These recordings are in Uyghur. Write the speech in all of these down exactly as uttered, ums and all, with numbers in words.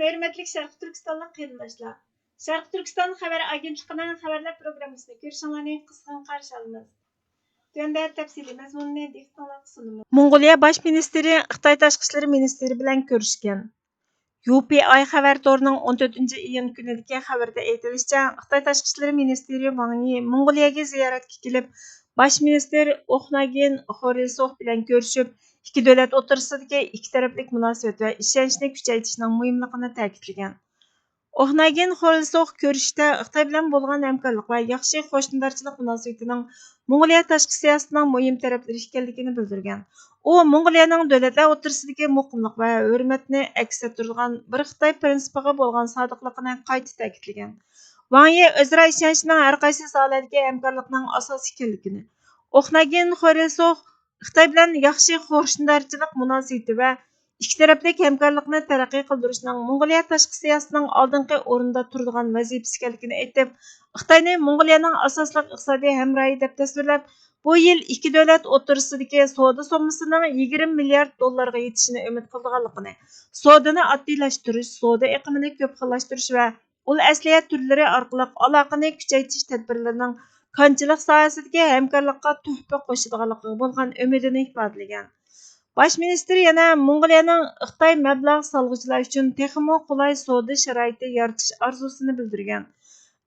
ھۆرمەتلىك شەرقىي تۈركىستانلىق قېرىنداشلار، شەرقىي تۈركىستان خەۋەر ئاگېنتلىقىنىڭ خەۋەرلەر پروگراممىسىنى كۆرۈشۈڭلارنى قىزغىن قارشى ئالىمىز. تۆۋەندە تەپسىلىي مەزمۇنىنى دىققىتىڭلارغا سۇنىمىز. موڭغۇلىيە باش مىنىستىرى خىتاي تاشقى ئىشلىرى مىنىستىرى بىلەن كۆرۈشكەن. يۇ پى ئاي خەۋەر تورىنىڭ ئون تۆتىنچى ئىيۇن كۈنىدىكى خەۋىرىدە ئېيتىلىشىچە، خىتاي تاشقى ئىشلىرى مىنىستىرى ۋاڭ يى موڭغۇلىيەگە زىيارەتكە كېلىپ، باش مىنىستىر ئوخناگىن خورىلسوخ بىلەن كۆرۈشۈپ، ئىككى دۆلەت ئوتتۇرىسىدىكى ئىككى تەرەپلىك مۇناسىۋەت ۋە ئىشەنچنى كۈچەيتىشنىڭ مۇھىملىقىنى تەكىتلىگەن. ئوخناگىن خورىلسوخ كۆرۈشۈشتە خىتاي بىلەن بولغان ھەمكارلىق ۋە ياخشى قوشنىدارچىلىق مۇناسىۋىتىنىڭ موڭغۇلىيە تاشقى سىياسىتىنىڭ مۇھىم تەرەپلىرى ئىكەنلىكىنى بىلدۈرگەن. ئۇ موڭغۇلىيەنىڭ دۆلەتلەر ئوتتۇرىسىدىكى مۇقىملىق ۋە ھۆرمەتنى ئەكس ئەتتۈرىدىغان بىر خىتاي پىرىنسىپىغا بولغان سادىقلىقىنى قايتا تەكىتلىگەن. ۋاڭ يى ئۆزئارا ئىشەنچنىڭ ھەر قايسى ساھەلەردىكى ھەمكارلىقنىڭ ئاساسى ئىكەنلىكىنى، ئوخناگىن خورىلسوخ خىتاي بىلەن ياخشى قوشنىدارچىلىق مۇناسىۋىتى ۋە ئىككى تەرەپلىك ھەمكارلىقنى تەرەققىي قىلدۇرۇشنىڭ موڭغۇلىيە تاشقى سىياسىتىنىڭ ئالدىنقى ئورۇندا تۇرىدىغان ۋەزىپىسى ئىكەنلىكىنى ئېيتىپ، خىتاينى موڭغۇلىيەنىڭ ئاساسلىق ئىقتىسادىي ھەمراھى دەپ تەسۋىرلەپ، بۇ يىل ئىككى دۆلەت ئوتتۇرىسىدىكى سودا سوممىسىنىڭ يىگىرمە مىليارد دوللارغا يېتىشىنى ئۈمىد قىلىدىغانلىقىنى، سودىنى ئاددىيلاشتۇرۇش، سودا ئېقىمىنى كۆپ خىللاشتۇرۇش ۋە ئۇل ئەسلىھە تۈرلىرى ئارقىلىق ئالاقىنى كۈچەيتىش تەدبىرلىرىنىڭ كانچىلىق ساھەسىدىكى ھەمكارلىققا تۆھپە قوشىدىغانلىقىغا بولغان ئۈمىدىنى ئىپادىلىگەن. باش مىنىستىر يەنە موڭغۇلىيەنىڭ خىتاي مەبلەغ سالغۇچىلار ئۈچۈن تېخىمۇ قولاي سودا شارائىتى يارىتىش ئارزۇسىنى بىلدۈرگەن.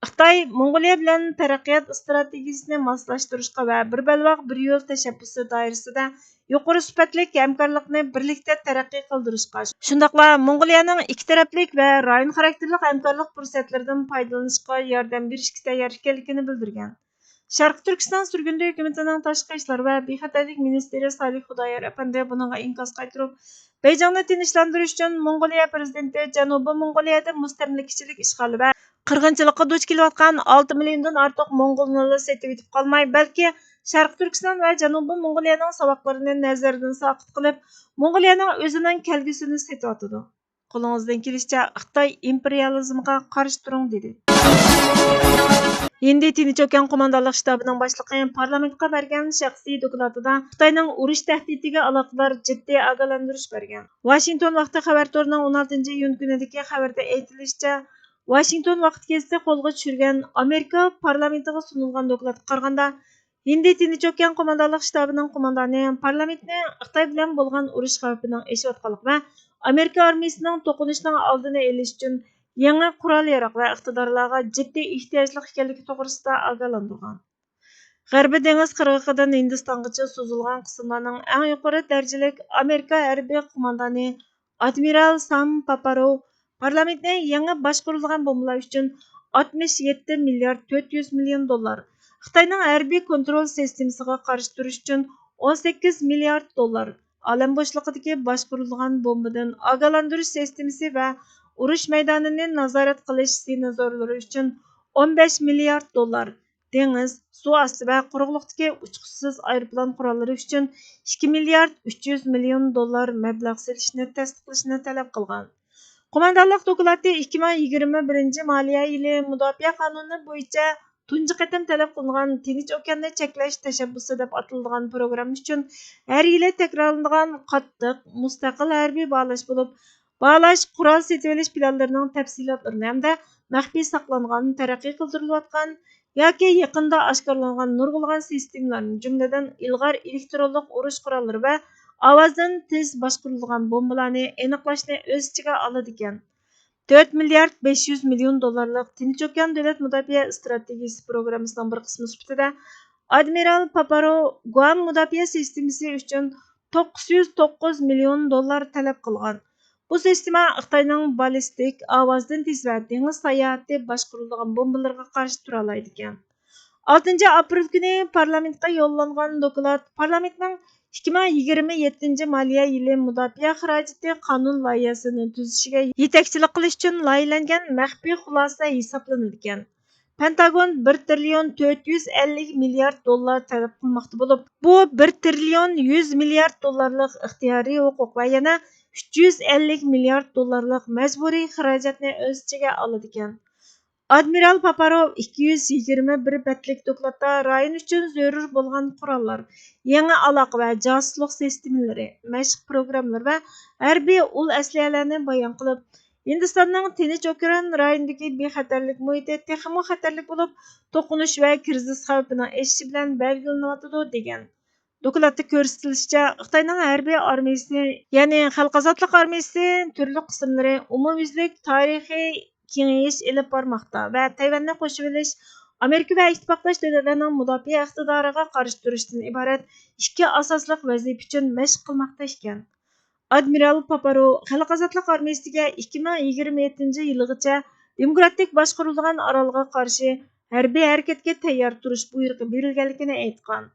خىتاي موڭغۇلىيە بىلەن تەرەققىيات ئىستراتېگىيىسىنى ماسلاشتۇرۇشقا ۋە بىر بەلباغ، بىر يول تەشەببۇسى دائىرىسىدە يۇقىرى سۈپەتلىك ھەمكارلىقنى بىرلىكتە تەرەققىي قىلدۇرۇشقا، شۇنداقلا موڭغۇلىيەنىڭ ئىككى تەرەپلىك ۋە رايون خاراكتېرلىك ھەمكارلىق پۇرسەتلىرىدىن پايدىلىنىشقا ياردەم بېرىشكە تەييار ئىكەنلىكىنى بىلدۈرگەن. شەرقىي تۈركىستان سۈرگۈندە ھۆكۈمىتىنىڭ تاشقى ئىشلار ۋە بىخەتەرلىك مىنىستىرى سالىھ خۇدايار ئەپەندى بۇنىڭغا ئىنكاس قايتۇرۇپ، بېيجىڭنى تىنچلاندۇرۇش ئۈچۈن موڭغۇلىيە پىرېزىدېنتى جەنۇبىي موڭغۇلىيەدە مۇستەملىكىچىلىك ئىشغالى ۋە قىرغىنچىلىققا دۇچ كېلىۋاتقان ئالتە مىليوندىن ئارتۇق موڭغۇلنىلا سېتىۋېتىپ قالماي، بەلكى شەرقىي تۈركىستان ۋە جەنۇبىي موڭغۇلىيەنىڭ ساۋاقلىرىنى نەزەردىن ساقىت قىلىپ، موڭغۇلىيەنىڭ ئۆزىنىڭ كەلگۈسىنى سېتىۋاتىدۇ. قولىڭىزدىن كېلىشىچە خىتاي ئىمپېرىيالىزمىغا قارشى تۇرۇڭ، دېدى. ھىندى تىنچ ئوكيان قوماندانلىق شتابىنىڭ باشلىقى پارلامېنتقا بەرگەن شەخسىي دوكلاتىدا خىتاينىڭ ئۇرۇش تەھدىتىگە ئالاقىدار جىددىي ئاگاھلاندۇرۇش بەرگەن. ۋاشىنگتون ۋاقتى خەۋەر تورىنىڭ ئون ئالتىنچى ئىيۇن كۈنىدىكى خەۋىرىدە ئېيتىلىشىچە، ۋاشىنگتون ۋاقىت گېزىتى قولغا چۈشۈرگەن ئامېرىكا پارلامېنتىغا سۇنۇلغان دوكلاتقا قارىغاندا، ھىندى تىنچ ئوكيان قوماندانلىق شتابىنىڭ قوماندانى پارلامېنتنى خىتاي بىلەن بولغان ئۇرۇش خەۋپىنىڭ ئېشىۋاتقانلىقى ۋە ئامېرىكا ئارمىيىسىنىڭ توقۇنۇشنىڭ ئالدىنى ئېلىش ئۈچۈن يېڭى قورال-ياراغ ۋە ئىقتىدارلارغا جىددىي ئېھتىياجلىق ئىكەنلىكى توغرىسىدا ئاگاھلاندۇرغان. غەربىي دېڭىز قىرغىقىدىن ھىندىستانغىچە سوزۇلغان قىسىملارنىڭ ئەڭ يۇقىرى دەرىجىلىك ئامېرىكا ھەربىي قوماندانى ئادمىرال سام پاپاروۋ پارلامېنتنى يېڭى باشقۇرۇلىدىغان بومبىلار ئۈچۈن ئاتمىش يەتتە مىليارد تۆت يۈز مىليون دوللار، خىتاينىڭ ھەربىي كونترول سىستېمىسىغا قارشى تۇرۇش ئۈچۈن ئون سەككىز مىليارد دوللار، ئالەم بوشلۇقىدىكى باشقۇرۇلىدىغان بومبىدىن ئاگاھلاندۇرۇش سىستېمىسى ۋە ئۇرۇش مەيدانىنى نازارەت قىلىش سېنزورلىرى ئۈچۈن ئون بەش مىليارد دوللار، دېڭىز، سۇ ئاستى ۋە قۇرۇقلۇقتىكى ئۇچقۇچىسىز ئايروپىلان قوراللىرى ئۈچۈن ئىككى مىليارد ئۈچ يۈز مىليون دوللار مەبلەغ سېلىشنى تەستىقلىشىنى تەلەپ قىلغان. قوماندانلىق دوكلاتى ئىككى مىڭ يىگىرمە بىرىنچى مالىيە يىلى مۇداپىئە قانۇنى بويىچە تۇنجى قېتىم تەلەپ قىلىنغان تىنچ ئوكياننى چەكلەش تەشەببۇسى دەپ ئاتىلىدىغان پروگرامما ئۈچۈن ھەر يىلى تەكرارلىنىدىغان قاتتىق، مۇستەقىل ھەربىي باھالاش بولۇپ، باھالاش، قورال سېتىۋېلىش پىلانلىرىنىڭ تەپسىلاتلىرىنى ھەمدە مەخپىي ساقلانغان، تەرەققىي قىلدۇرۇلۇۋاتقان ياكى يېقىندا ئاشكارىلانغان نۇرغۇنلىغان سىستېمىلارنى، جۈملىدىن ئىلغار ئېلېكترونلۇق ئۇرۇش قوراللىرى ۋە ئاۋازدىن تېز باشقۇرۇلىدىغان بومبىلارنى ئېنىقلاشنى ئۆز ئىچىگە ئالىدىكەن. تۆت مىليارد بەش يۈز مىليون دوللارلىق تىنچ ئوكيان دۆلەت مۇداپىئە ئىستراتېگىيىسى پروگراممىسىنىڭ بىر قىسمى سۈپىتىدە ئادمىرال پاپارو گۇام مۇداپىئە سىستېمىسى ئۈچۈن توققۇز يۈز توققۇز مىليون دوللار تەلەپ قىلغان. بۇ سىستېما خىتاينىڭ بالىستىك، ئاۋازدىن تېز ۋە دېڭىز ساياھىتى باشقۇرۇلىدىغان بومبىلىرىغا قارشى تۇرالايدىكەن. ئالتىنچى ئاپرېل كۈنى پارلامېنتقا يوللانغان دوكلات پارلامېنتنىڭ ئىككى مىڭ يىگىرمە يەتتىنچى مالىيە يىلى مۇداپىئە خىراجىتى قانۇن لايىھەسىنى تۈزۈشىگە يېتەكچىلىك قىلىش ئۈچۈن لايىھەلەنگەن مەخپىي خۇلاسە ھېسابلىنىدىكەن. پېنتاگون بىر تىرىليون تۆت يۈز ئەللىك مىليارد دوللار تەلەپ قىلماقتا بولۇپ، بۇ بىر تىرىليون يۈز مىليارد دوللارلىق ئىختىيارىي ھوقۇق ۋە يەنە ئۈچ يۈز ئەللىك مىليارد دوللارلىق مەجبۇرىي خىراجەتنى ئۆز ئىچىگە ئالىدىكەن. ئادمىرال پاپاروف ئىككى يۈز يىگىرمە بىر بەتلىك دوكلاتتا رايون ئۈچۈن زۆرۈر بولغان قوراللار، يېڭى ئالاقە ۋە جاسۇسلۇق سىستېمىلىرى، مەشىق پروگراممىلىرى ۋە ھەربىي ئۇل ئەسلىھەلەرنى بايان قىلىپ، ھىندىستاننىڭ تىنچ ئوكيان رايونىدىكى بىخەتەرلىك مۇھىتى تېخىمۇ خەتەرلىك بولۇپ، توقۇنۇش ۋە كىرىزىس خەۋپىنىڭ ئېشىشى بىلەن بەلگىلىنىۋاتىدۇ، دېگەن. دوكلاتتا كۆرسىتىلىشىچە، خىتاينىڭ ھەربىي ئارمىيىسى، يەنى خەلق ئازادلىق ئارمىيىسى تۈرلۈك قىسىملىرى ئومۇميۈزلۈك تارىخىي كېڭىيىش ئېلىپ بارماقتا ۋە تەيۋەننى قوشۇۋېلىش ئامېرىكا ۋە ئىتتىپاقداش دۆلەتلەرنىڭ مۇداپىئە ئىقتىدارىغا قارشى تۇرۇشتىن ئىبارەت ئىككى ئاساسلىق ۋەزىپە ئۈچۈن مەشىق قىلماقتا ئىكەن. ئادمىرال پاپارو خەلق ئازادلىق ئارمىيىسىگە ئىككى مىڭ يىگىرمە يەتتىنچى يىلىغىچە دېموكراتىك باشقۇرۇلىدىغان ئارالغا قارشى ھەربىي ھەرىكەتكە تەييار تۇرۇش بۇيرۇقى بېرىلگەنلىكىنى ئېيتقان.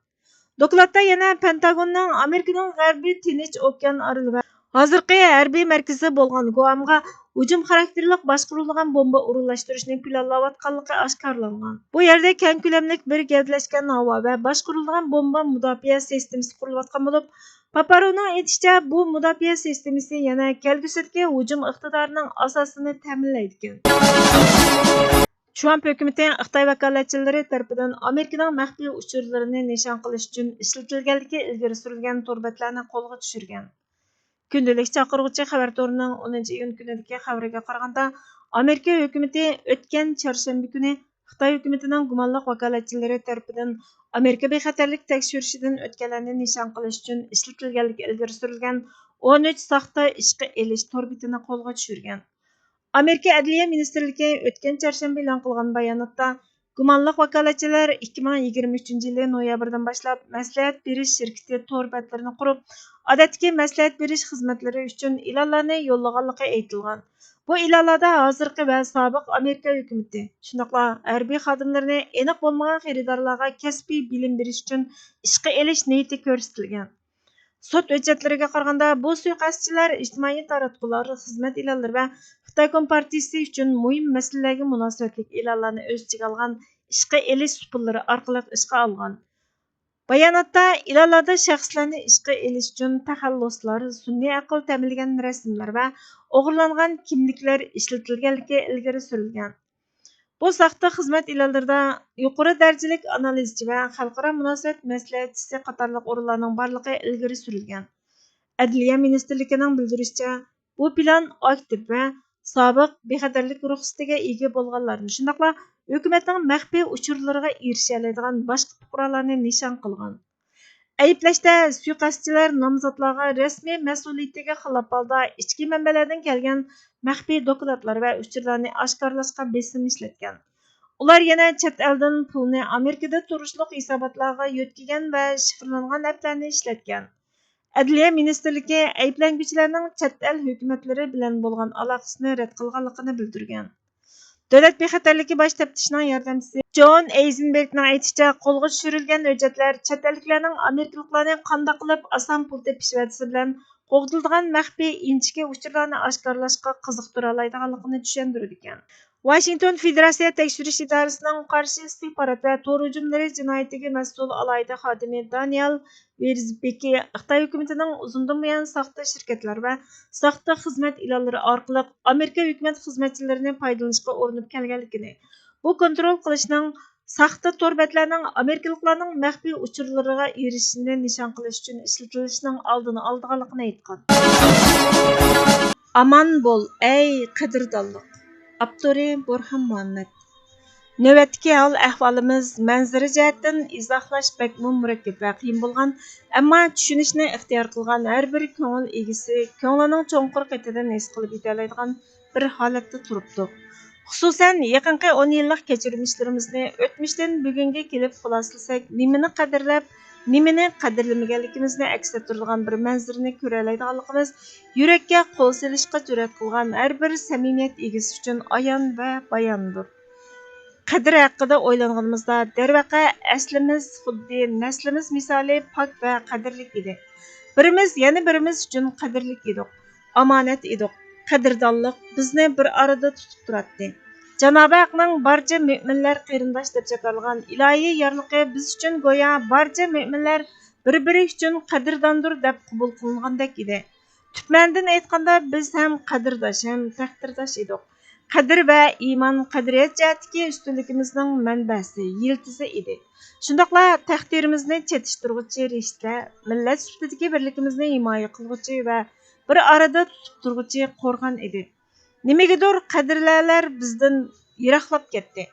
دوكلاتتا يەنە پېنتاگوننىڭ ئامېرىكىنىڭ غەربىي تىنچ ئوكيان ئارىلى ۋە ھازىرقى ھەربىي مەركىزى بولغان گۇئامغا ھۇجۇم خاراكتېرلىك باشقۇرۇلىدىغان بومبا ئورۇنلاشتۇرۇشنى پىلانلاۋاتقانلىقى ئاشكارىلانغان. بۇ يەردە كەڭ كۆلەملىك بىر گەۋدىلەشكەن ھاۋا ۋە باشقۇرۇلىدىغان بومبا مۇداپىئە سىستېمىسى قۇرۇلۇۋاتقان بولۇپ، پاپارونىڭ ئېيتىشىچە، بۇ مۇداپىئە سىستېمىسى يەنە كەلگۈسىدىكى ھۇجۇم ئىقتىدارىنىڭ ئاساسىنى تەمىنلەيدىكەن. ترامپ ھۆكۈمىتى خىتاي ۋاكالەتچىلىرى تەرىپىدىن ئامېرىكىنىڭ مەخپىي ئۇچۇرلىرىنى نىشان قىلىش ئۈچۈن ئىشلىتىلگەنلىكى ئىلگىرى سۈرۈلگەن تور بەتلەرنى قولغا چۈشۈرگەن. كۈندىلىك چاقىرغۇچى خەۋەر تورىنىڭ ئونىنچى ئىيۇن كۈنىدىكى خەۋىرىگە قارىغاندا، ئامېرىكا ھۆكۈمىتى ئۆتكەن چارشەنبە كۈنى خىتاي ھۆكۈمىتىنىڭ گۇمانلىق ۋاكالەتچىلىرى تەرىپىدىن ئامېرىكا بىخەتەرلىك تەكشۈرۈشىدىن ئۆتكەنلەرنى نىشان قىلىش ئۈچۈن ئىشلىتىلگەنلىكى ئىلگىرى سۈرۈلگەن ئون ئۈچ ساختا ئىشقا ئېلىش تور بېتىنى قولغا چۈشۈرگەن. ئامېرىكا ئەدلىيە مىنىستىرلىكى ئۆتكەن چارشەنبە ئېلان قىلغان باياناتتا، گۇمانلىق ۋاكالەتچىلەر ئىككى مىڭ يىگىرمە ئۈچىنچى يىلى نويابىردىن باشلاپ مەسلىھەت بېرىش شىركىتى تور بەتلىرىنى قۇرۇپ، ئادەتتىكى مەسلىھەت بېرىش خىزمەتلىرى ئۈچۈن ئېلانلارنى يوللىغانلىقى ئېيتىلغان. بۇ ئېلانلاردا ھازىرقى ۋە سابىق ئامېرىكا ھۆكۈمىتى، شۇنداقلا ھەربىي خادىملىرىنى ئېنىق بولمىغان خېرىدارلارغا كەسپىي بىلىم بېرىش ئۈچۈن ئىشقا ئېلىش نىيىتى كۆرسىتىلگەن. سوت ھۆججەتلىرىگە قارىغاندا، بۇ سۇيىقەستچىلەر ئىجتىمائىي تاراتقۇلار، خىزمەت ئېلانلىرى ۋە خىتاي كومپارتىيىسى ئۈچۈن مۇھىم مەسىلىلەرگە مۇناسىۋەتلىك ئېلانلارنى ئۆز ئىچىگە ئالغان ئىشقا ئېلىش ئۇسۇللىرى ئارقىلىق ئىشقا ئالغان. باياناتتا ئېلانلاردا شەخسلەرنى ئىشقا ئېلىش ئۈچۈن تەخەللۇسلار، سۈنئىي ئەقىل تەمىنلىگەن رەسىملەر ۋە ئوغرىلانغان كىملىكلەر ئىشلىتىلگەنلىكى ئىلگىرى سۈرۈلگەن. بۇ ساختا خىزمەت ئېلانلىرىدا يۇقىرى دەرىجىلىك ئانالىزچى ۋە خەلقئارا مۇناسىۋەت مەسلىھەتچىسى قاتارلىق ئورۇنلارنىڭ بارلىقى ئىلگىرى سۈرۈلگەن. ئەدلىيە مىنىستىرلىكىنىڭ بىلدۈرۈشىچە، بۇ پىلان ئاكتىپ ۋە سابىق بىخەتەرلىك رۇخسىتىگە ئىگە بولغانلارنى، شۇنداقلا ھۆكۈمەتنىڭ مەخپىي ئۇچۇرلىرىغا ئېرىشەلەيدىغان باشقا پۇقرالارنى نىشان قىلغان. ئەيىبلەشتە، سۇيىقەستچىلەر نامزاتلارغا رەسمىي مەسئۇلىيىتىگە خىلاپ ھالدا ئىچكى مەنبەلەردىن كەلگەن مەخپىي دوكلاتلار ۋە ئۇچۇرلارنى ئاشكارىلاشقا بېسىم ئىشلەتكەن. ئۇلار يەنە چەت ئەلدىن پۇلنى ئامېرىكىدا تۇرۇشلۇق ھېساباتلارغا يۆتكىگەن ۋە شىفىرلانغان ئەپلەرنى ئىشلەتكەن. ئەدلىيە مىنىستىرلىكى ئەيىبلەنگۈچىلەرنىڭ چەت ئەل ھۆكۈمەتلىرى بىلەن بولغان ئالاقىسىنى رەت قىلغانلىقىنى بىلدۈرگەن. دۆلەت بىخەتەرلىكى باش تەپتىشىنىڭ ياردەمچىسى جون ئەيزېنبېرگنىڭ ئېيتىشىچە، قولغا چۈشۈرۈلگەن ھۆججەتلەر چەت ئەللىكلەرنىڭ ئامېرىكىلىقلارنى قانداق قىلىپ ئاسان پۇل تېپىش ۋەدىسى بىلەن قوغدىلىدىغان مەخپىي، ئىنچىكە ئۇچۇرلارنى ئاشكارىلاشقا قىزىقتۇرالايدىغانلىقىنى چۈشەندۈرىدىكەن. ۋاشىنگتون فېدېراتسىيە تەكشۈرۈش ئىدارىسىنىڭ قارشى ئىستىخبارات ۋە تور ھۇجۇملىرى جىنايىتىگە مەسئۇل ئالاھىدە خادىمى دانىيال ۋېرزبېكى خىتاي ھۆكۈمىتىنىڭ ئۇزۇندىن بۇيان ساختا شىركەتلەر ۋە ساختا خىزمەت ئېلانلىرى ئارقىلىق ئامېرىكا ھۆكۈمەت خىزمەتچىلىرىنى پايدىلىنىشقا ئۇرۇنۇپ كەلگەنلىكىنى، بۇ كونترول قىلىشنىڭ ساختا تور بەتلەرنىڭ ئامېرىكىلىقلارنىڭ مەخپىي ئۇچۇرلىرىغا ئېرىشىشىنى نىشان قىلىش ئۈچۈن ئىشلىتىلىشىنىڭ ئالدىنى ئالىدىغانلىقىنى ئېيتقان. ئامان بول، ئەي قەدىردانلىق! ئاپتورى: بورھان مۇھەممەد. نۆۋەتتىكى ھال-ئەھۋالىمىز مەنزىرە جەھەتتىن ئىزاھلاش بەكمۇ مۇرەككەپ ۋە قىيىن بولغان، ئەمما چۈشىنىشنى ئىختىيار قىلغان ھەر بىر كۆڭۈل ئىگىسى كۆڭلىنىڭ چوڭقۇر قېتىدىن ھېس قىلىپ يېتەلەيدىغان بىر ھالەتتە تۇرۇپتۇ. خۇسۇسەن، يېقىنقى ئون يىللىق كەچۈرمىشلىرىمىزنى ئۆتمۈشتىن بۈگۈنگە كېلىپ خۇلاسىلىسەك، نېمىنى قەدىرلەپ، نېمىنى قەدىرلىمىگەنلىكىمىزنى ئەكس ئەتتۈرىدىغان بىر مەنزىرىنى كۆرەلەيدىغانلىقىمىز يۈرەككە قول سېلىشقا جۈرئەت قىلغان ھەر بىر سەمىمىيەت ئىگىسى ئۈچۈن ئايان ۋە باياندۇر. قەدىر ھەققىدە ئويلانغىنىمىزدا، دەرۋەقە، ئەسلىمىز خۇددى نەسلىمىز مىسالى پاك ۋە قەدىرلىك ئىدى. بىرىمىز يەنە بىرىمىز ئۈچۈن قەدىرلىك ئىدۇق، ئامانەت ئىدۇق. قەدىردانلىق بىزنى بىر ئارىدا تۇتۇپ تۇراتتى. جانابى ھەقنىڭ بارچە مۆمىنلەر قېرىنداش دەپ جاكارلىغان ئىلاھىي يارلىقى بىز ئۈچۈن گويا بارچە مۆمىنلەر بىر-بىرى ئۈچۈن قەدىرداندۇر دەپ قوبۇل قىلىنغاندەك ئىدى. تۈپ مەنىدىن ئېيتقاندا، بىز ھەم قەدىرداش، ھەم تەقدىرداش ئىدۇق. قەدىر ۋە ئىمان، قەدرىيەت جەھەتتىكى ئۈستۈنلۈكىمىزنىڭ مەنبەسى، يىلتىزى ئىدى. شۇنداقلا تەقدىرىمىزنى چېتىشتۇرغۇچى رىشتە، مىللەت سۈپىتىدىكى بىرلىكىمىزنى ھىمايە قىلغۇچى ۋە بىر ئارىدا تۇتۇپ تۇرغۇچى قورغان ئىدى. نېمىگىدۇر قەدىرلەرلەر بىزدىن يىراقلاپ كەتتى.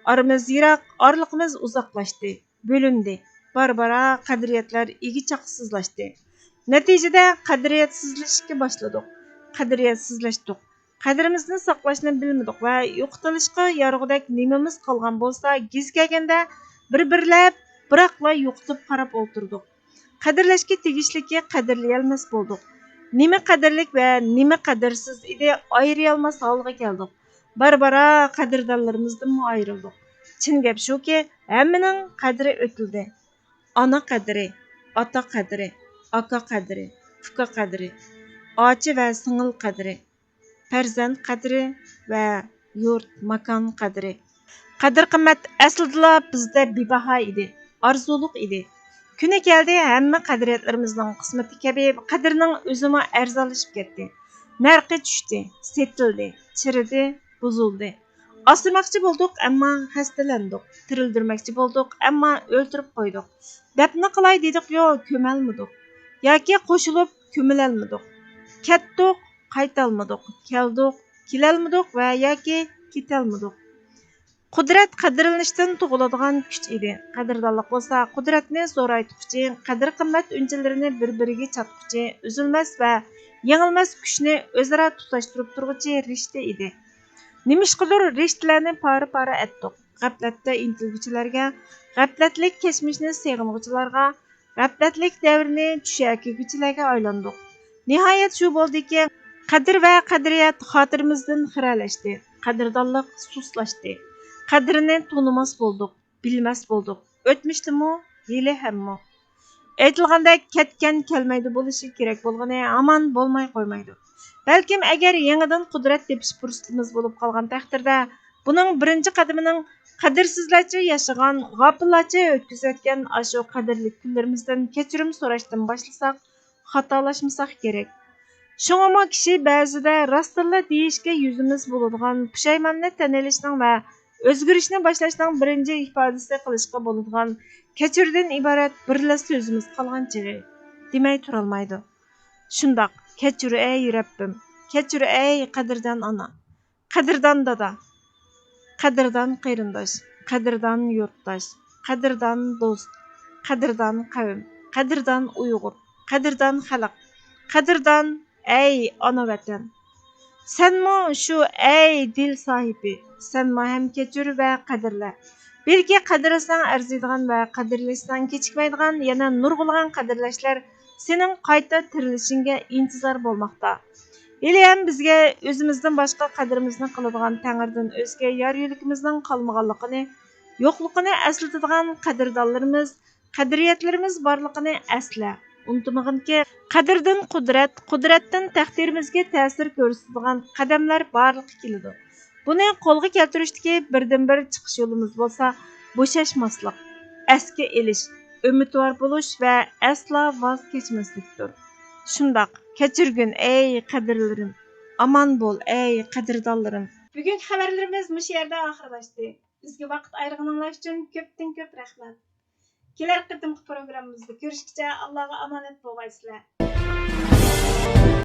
ئارىمىز يىراق، ئارىلىقىمىز ئۇزاقلاشتى، بۆلۈندى. بارا-بارا قەدرىيەتلەر ئىگە چاقىسىزلاشتى. نەتىجىدە قەدرىيەتسىزلىشىشكە باشلىدۇق. قەدرىيەتسىزلەشتۇق. قەدرىمىزنى ساقلاشنى بىلمىدۇق ۋە يوقىتىلىشقا يارىغۇدەك نېمىمىز قالغان بولسا، گېزى كەلگەندە بىر-بىرلەپ، بىراقلا يوقىتىپ قاراپ ئولتۇردۇق. قەدىرلەشكە تېگىشلىكى قەدىرلىيەلمەس بولدۇق. نېمە قەدىرلىك ۋە نېمە قەدىرسىز ئىدى، ئايرىيالماس ھالغا كەلدۇق. بارا-بارا قەدىردانلىرىمىزدىنمۇ ئايرىلدۇق. چىن گەپ شۇكى، ھەممىنىڭ قەدرى ئۆتۈلدى. ئانا قەدرى، ئاتا قەدرى، ئاكا قەدرى، ئۇكا قەدرى، ئاچا ۋە سىڭىل قەدرى، پەرزەنت قەدرى ۋە يۇرت، ماكان قەدرى. قەدىر-قىممەت ئەسلىدىلا بىزدە بىباھا ئىدى، ئارزۇلۇق ئىدى. كۈنى كەلدى، ھەممە قەدرىيەتلىرىمىزنىڭ قىسمىتى كەبى قەدىرنىڭ ئۆزىمۇ ئەرزانلىشىپ كەتتى. نەرخى چۈشتى، سېتىلدى، چىرىدى، بۇزۇلدى. ئاسرىماقچى بولدۇق، ئەمما خەستىلەندۇق. تىرىلدۈرمەكچى بولدۇق، ئەمما ئۆلتۈرۈپ قويدۇق. دەپنە قىلاي دېدۇق-يۇ، كۆمەلمىدۇق. ياكى قوشۇلۇپ كۆمۈلەلمىدۇق. كەتتۇق، قايتالمىدۇق، كەلدۇق، كېلەلمىدۇق ۋە ياكى كېتەلمىدۇق. قۇدرەت قەدىرلىنىشتىن تۇغۇلىدىغان كۈچ ئىدى. قەدىردانلىق بولسا قۇدرەتنى زورايتقۇچى، قەدىر-قىممەت ئۈنچىلىرىنى بىر-بىرىگە چاتقۇچى، ئۈزۈلمەس ۋە يېڭىلمەس كۈچنى ئۆزئارا تۇتاشتۇرۇپ تۇرغۇچى رىشتە ئىدى. نېمىشقىدۇر رىشتىلەرنى پارە-پارە ئەتتۇق. غەپلەتتە ئىنتىلگۈچىلەرگە، غەپلەتلىك كەچمىشنى سېغىنغۇچىلارغا، غەپلەتلىك دەۋرنى چۈشە كىيگۈچىلەرگە ئايلاندۇق. نىھايەت شۇ بولدىكى، قەدىر ۋە قەدرىيەت خاتىرىمىزدىن خىرەلەشتى، قەدىردانلىق سۇسلاشتى. قەدرىنى تونۇماس بولدۇق، بىلمەس بولدۇق. ئۆتمۈشتىمۇ، ھېلىھەممۇ. ئېيتىلغاندەك، كەتكەن كەلمەيدۇ، بولۇشى كېرەك بولغىنى ھامان بولماي قويمايدۇ. بەلكىم ئەگەر يېڭىدىن قۇدرەت تېپىش پۇرسىتىمىز بولۇپ قالغان تەقدىردە، بۇنىڭ بىرىنچى قەدىمىنىڭ قەدىرسىزلەرچە ياشىغان، غاپىللارچە ئۆتكۈزۈۋەتكەن ئاشۇ قەدىرلىك كۈنلىرىمىزدىن كەچۈرۈم سوراشتىن باشلىساق، خاتالاشمىساق كېرەك. شۇڭىمۇ كىشى بەزىدە راستتىنلا دېيىشكە يۈزىمىز بولىدىغان پۇشايماننى تەن ئېلىشنىڭ ۋە ئۆزگىرىشنى باشلاشنىڭ بىرىنچى ئىپادىسى قىلىشقا بولىدىغان كەچۈردىن ئىبارەت بىرلا سۆزىمىز قالغان چېغى، دېمەي تۇرالمايدۇ. شۇنداق، كەچۈر ئەي رەببىم، كەچۈر ئەي قەدىردان ئانا، قەدىردان دادا، قەدىردان قېرىنداش، قەدىردان يۇرتداش، قەدىردان دوست، قەدىردان قەۋم، قەدىردان ئۇيغۇر، قەدىردان خەلق، قەدىردان ئەي ئانا ۋەتەن! سەنمۇ شۇ ئەي دىل ساھىبى، سەنمۇ ھەم كەچۈر ۋە قەدىرلە. بىلكى قەدىرلىسەڭ ئەرزىيدىغان ۋە قەدىرلىسەڭ كېچىكمەيدىغان يەنە نۇرغۇنلىغان قەدىرلەشلەر سېنىڭ قايتا تىرىلىشىڭگە ئىنتىزار بولماقتا. ھېلىھەم بىزگە ئۆزىمىزدىن باشقا قەدرىمىزنى قىلىدىغان تەڭرىدىن ئۆزگە يار-يۆلىكىمىزنىڭ قالمىغانلىقىنى، يوقلۇقىنى ئەسلىتىدىغان قەدىردانلىرىمىز، قەدرىيەتلىرىمىز بارلىقىنى ئەسلە. ئۇنتۇمىغىنكى، قەدىردىن قۇدرەت، قۇدرەتتىن تەقدىرىمىزگە تەسىر كۆرسىتىدىغان قەدەملەر بارلىققا كېلىدۇ. بۇنى قولغا كەلتۈرۈشتىكى بىردىنبىر چىقىش يولىمىز بولسا بوشاشماسلىق، ئەسكە ئېلىش، ئۈمىدۋار بولۇش ۋە ئەسلا ۋاز كەچمەسلىكتۇر. شۇنداق، كەچۈرگىن ئەي قەدىرلىرىم، ئامان بول ئەي قەدىردانلىرىم. بۈگۈنكى خەۋەرلىرىمىز مۇشۇ يەردە ئاخىرلاشتى. بىزگە ۋاقىت ئايرىغىنىڭلار ئۈچۈن كۆپتىن كۆپ رەھمەت. كېلەر قېتىمقى پروگراممىمىزدا كۆرۈشكىچە ئاللاغا ئامانەت بولغايسىلەر.